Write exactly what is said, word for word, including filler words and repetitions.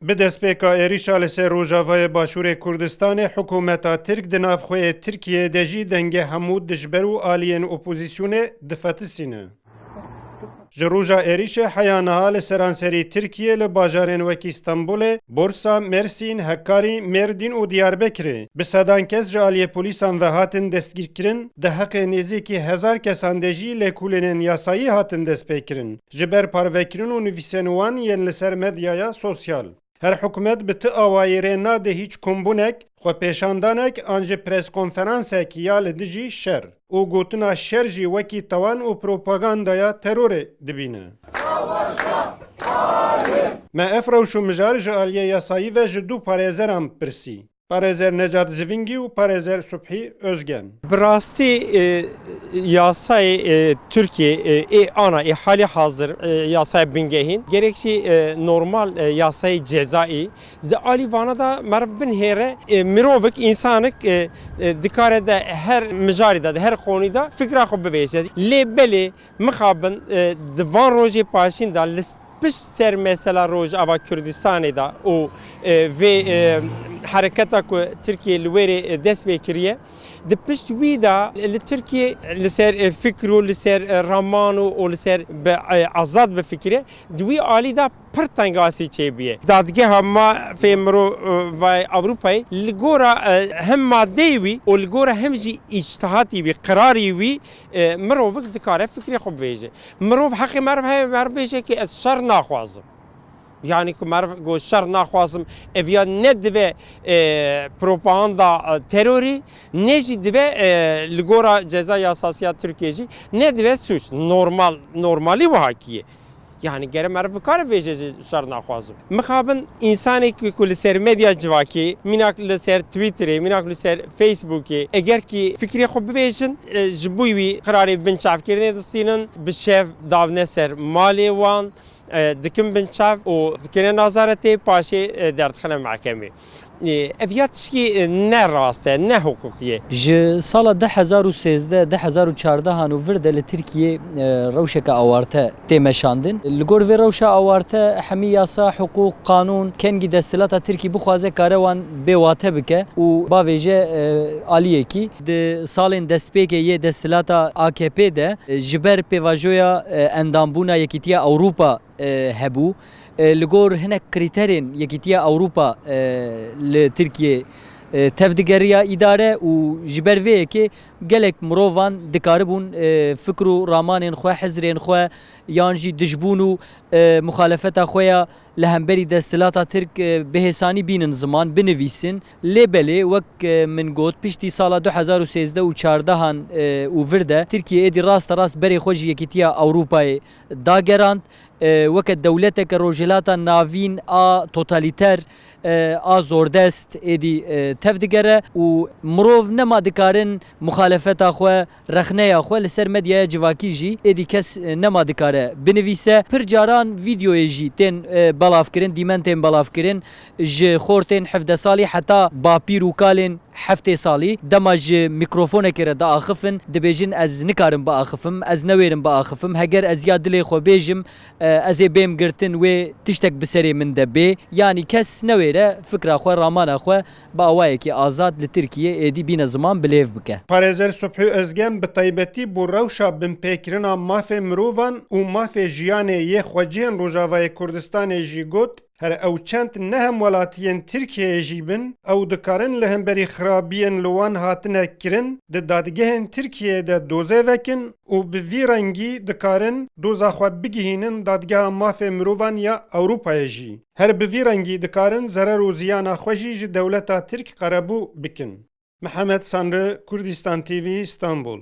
Bi destpêka êrîşa li ser Rojavayê Başûrê Kurdistanê, hikûmeta Tirk di nav xwe yê Tirkiyeyê de jî dengê hemû dijber û aliyên opozîsyonê difetisîne. Ji roja êrîşê heya niha li seranserî Tirkiyê li bajarên wekî Stenbolê, Bursa, Mersîn, Hekarî, Mêrdîn û Diyarbekirê bi sedan kes ji aliyê polîsan ve hatin destgîrkirin, di heqê nêzîkî hezar kesan de jî lêkolînên yasayî hatin destpêkirin, ji ber parvekirin û nivîsên wan yên li ser medyaya sosyal. Her hikûmet bi ti awayî rê nade hîç kombûnek, xwepêşandanek an jî preskonferansek ya li dijî şer û gotina şer jî wekî tawan û propagandaya terorê dibîne. Me ev rewş û mijar ji aliyê yasayî ve ji du parêzeran pirsî, parêzer Necat Zivingî û parêzer Subhî Özgen. Bi rastî, e, yasayê, e, Tirkiyê, e, ê ana, ê halî hazir, e, yasaya bingehîn, gerek jî, e, normal, e, yasayê cezayî, di alî vana de meriv binihêre, e, mirovik, însanik, e, e, dikare de her mijarî de, di her qonî de fikra xwe bivêje. Lê belê mixabin, e, di van rojê paşîn de li pişt ser mesela Rojava Kurdistanê de û, e, vê, e, hereketa ku Tirkiye li wê rê, e, dest pê kiriye, di pişt wî de li Tirkiye li ser, e, fikr û li ser, e, raman û, û li ser bi, e, azad bifikire, di wî alî de pir tengasî çêbûye. Dadgeha Mafê Mirovayê Ewropayê li gora, e, hem madeyê wî û li gora hem jî îctihatî wî, qirarî wî, e, mirovik dikare fikrê xwe bivêje. Mirov heqê meriv heye, meriv bêje ki ez şer naxwazim. Yani ku meriv got şer naxwazim, ev ya ne dibe, e, propaganda, e, terorî, ne jî dibe, e, li gora ceza yasası ya Tirkiye jî ne dibe suç. Normal, normalî wiha kiye. Yani gere meriv bikare bêje jî şer naxwazim. Mixabin însanê ku, ku li ser medya civakê, mînak li ser Twitterê, mînak li ser Facebookê, eger ki fikrê xwe bivêjin, e, ji bo wî qirarê binçavkirinê distînin, bi şev davne ser malê wan, e, dikin binçav û dikine nazaretê, paşê, e, derdixine mehkemê. E, ev ya tişkî, e, ne rast e, ne hiqûqî ye. Ji sala du hezar û sêzdeh, du hezar û çardehan û vir de li Tirkiyê, e, rewşeke awarte tê meşandin. Li gor vê rewşa awarte hemî yasa, hiqûq, qanûn, kengî desthilata Tirkî bixwaze kare wan bêwate bike û bavêje, e, aliyekî. Di salên destpêkê yê desthilata A K P de, e, ji ber pêvajoya, e, endambûna Yekîtiya Ewropa, e, hebû. E, li gor hinek krîterên Yekîtiya Ewropa, e, li Tirkiyê, e, tevdigeriya îdare û ji ber vê yekê gelek mirovan dikaribûn, e, fikr û ramanên xwe, hizrên xwe yan jî dijbûn û, e, muxalefeta xwe ya li hemberî desthilata Tirk, e, bi hêsanî bînin ziman, binivîsin. Lê belê, wek, e, min got, piştî sala du hezar û sêzdeh û çardehan, e, û vir de Tirkiye êdî raste rast berê xwe ji Yekîtiya Ewropayê dagerand. E, weke dewleteke Rojhilata Navîn a totalîter, e, a zordest êdî, e, tevdigere û mirov nema dikarin muxalefeta xwe, rexneya xwe li ser medyaya civakî jî êdî kes, e, nema dikare binivîse. Pir caran vîdyoyê jî tên, e, belavkirin, dîmen tên belavkirin, ji xortên hevdeh salî heta bapîr û kalên heftê salî, dema ji mîkrofonekê re diaxifin, dibêjin, ez nikarim biaxifim, ez newêrim biaxifim, heger ez ya dilê xwe bêjim, e, ez ê bêm girtin, wê tiştek bi serê min de bê. Yanî kes newêre fikra xwe, ramana xwe bi awayekî azad li Tirkiyê êdî bîne ziman, bilêv bike. Parêzer Subhî Özgen bi taybetî bo rewşa binpêkirina mafê mirovan û mafê jiyanê yê xwecihên Rojavayê Kurdistanê jî got, her ew çend ne hemwelatiyên Tirkiyeyê jî bin, ew dikarin li hemberî xirabiyên li wan hatine kirin, di dadgehên Tirkiyeyê de dozê vekin û bi vî rengî dikarin doza xwe bigihînin Dadgeha Mafê Mirovan ya Ewropayê jî. Her bi vî rengî dikarin zerer û ziyana xwe jî ji dewleta Tirk qerebû bikin. Mihemed Sanri, Kurdistan T V, Stenbol.